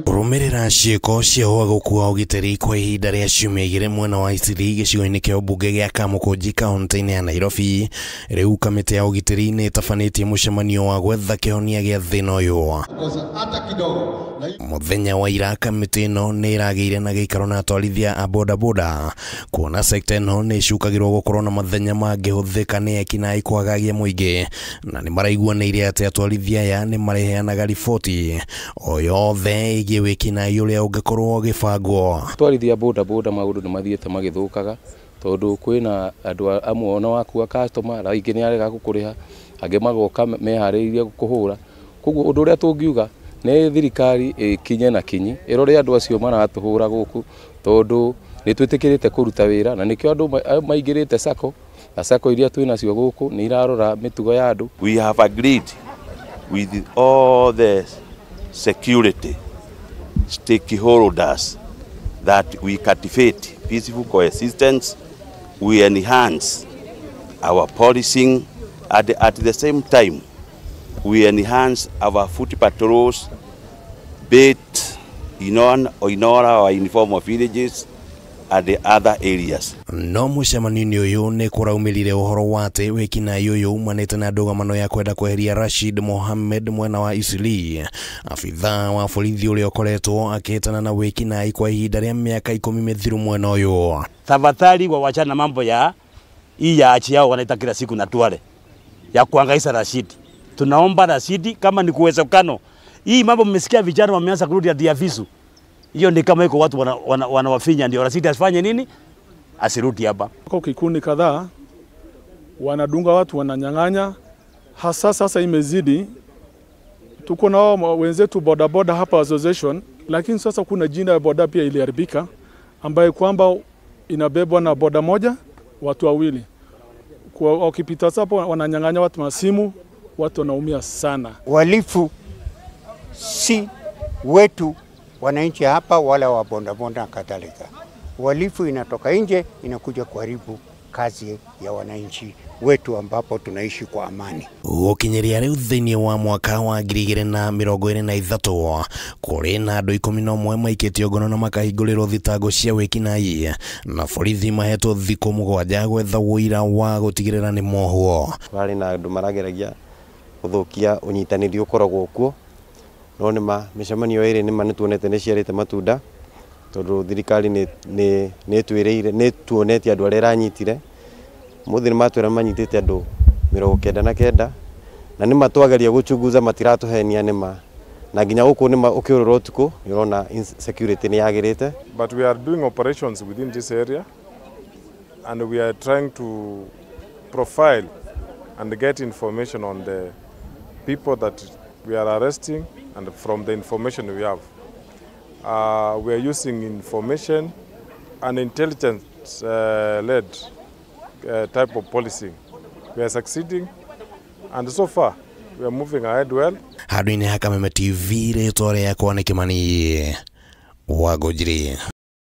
Kũrũmĩrĩra ciĩko cia ũhagũku wa ũgitĩri kwa ihinda rĩa ciumia igĩrĩ mwena wa Isili gĩcigo-inĩ kĩa ũmbunge gĩa Kamũkũnji kaunti-inĩ ya Nairobi, rĩu kamĩtĩ ya ũgitĩri nĩ ĩtabanĩtie mũcemanio wa gwetha kĩhonia gĩa thĩna ũyũ. Mũthenya wa ira kamĩtĩ ĩno nĩ ĩragĩire na gĩikaro na atwarithia a bodaboda kuona sekta ĩno nĩ ĩcukagĩrwo gũkorwo na mathenya mangĩhũthĩka nĩ ekinaĩ kwagagia mũingĩ, na nĩ maraiguanĩire atĩ atwarithia aya nĩ mareheanaga riboti o yothe ĩgiĩ wĩkinaĩ ũrĩa ũngĩkorwo ũgĩbangwo. Atwarithia bodaboda maũndũ nĩ mathiĩte magĩthũkaga tondũ kwĩna andũ amwe ona wakua customer aingĩ nĩ arega gũkũrĩha, angĩ magoka meharĩirie gũkũhũra. Koguo ũndũ ũrĩa tũngiuga nĩ thirikari ĩkinye na kinyi ĩrore andũ acio maratũhũra gũkũ tondũ nĩ twĩtĩkĩrĩte kũruta wĩra na nĩkĩo andũ maingĩrĩte sacco na sacco iria twĩnacio gũkũ nĩ irarora mĩtugo ya andũ. We have agreed with all the security stakeholders that we cultivate peaceful coexistence, we enhance our policing, and at the same time we enhance our foot patrols, be it in all our informal villages and the other areas. No mũcemanio-inĩ ũyũ nĩ kũraumĩrire ũhoro wa atĩ wĩkinaĩ ũyũ umanĩte na ndũgamano ya kwenda kweheria Rashid Mohamed mwena wa Isili, abithaa wa borithi ũrĩa ũkoretwo akĩhĩtana na wĩkinaĩ kwa ihinda rĩa mĩaka 10 mĩthiru mwena ũyũ. Tafadhali wawachana na mambo ya hii ya achi yao wanaita kila siku na tuale ya kuhangaisha Rashid. Tunaomba Rashidi kama ni kuwezekano. Hii mambo mmesikia vijana wameanza kurudi hadi ya visu. Hiyo ni kama iko watu wanawafinya ndio Rashidi asifanye nini? Asirudi hapa. Kwa kikundi kadhaa wanadunga watu, wananyang'anya. Hasa sasa imezidi. Tuko na wenzetu bodaboda hapa association, lakini sasa kuna jina ya boda pia iliharibika ambayo kwamba inabebwa na boda moja watu wawili. Kwa wakipita hapo wananyang'anya watu masimu, watu wanaumia sana. Walifu si wetu wananchi hapa wala wa bodaboda kadhalika. Walifu inatoka nje inakuja kuharibu kazi ya wananchi wetu ambapo tunaishi kwa amani. Gũkinyĩria rĩu thĩinĩ wa mwaka wa 2023 kũrĩ na andũ 11 maikĩtio ngono na makahingũrĩrwo thitango cia wĩkinaĩ na borithi mahetwo thikũ 7 gwetha ũira wa gũtigĩrĩra nĩ mohwo. Kwarĩ na andũ marageragia gũthũkia ũnyitanĩri ũkoragwo kuo, no nĩma mĩcemanio ĩrĩ nĩma nĩtuonete nĩ ciarĩte matunda tondũ thirikari nĩ ĩtwĩrĩire nĩ tuonete andũ arĩa ĩranyitire. Mũthĩ nĩ matwĩra manyitĩte andũ 99 na nĩ matwageria gũchunguza matiratũhenia nĩma na nginya gũkũ nĩma ũkĩũrũra ũtukũ nĩ ũrona insecurity nĩ yagĩrĩte. But we are doing operations within this area and we are trying to profile and get information on the people that we are arresting, and from the information we have. We are using information and intelligence-led type of policing. We are succeeding, and so far we are moving ahead well. Handũ-inĩ ha Kameme TV, rĩtwa rĩakwa nĩ Kĩmani wa Ngũnjiri.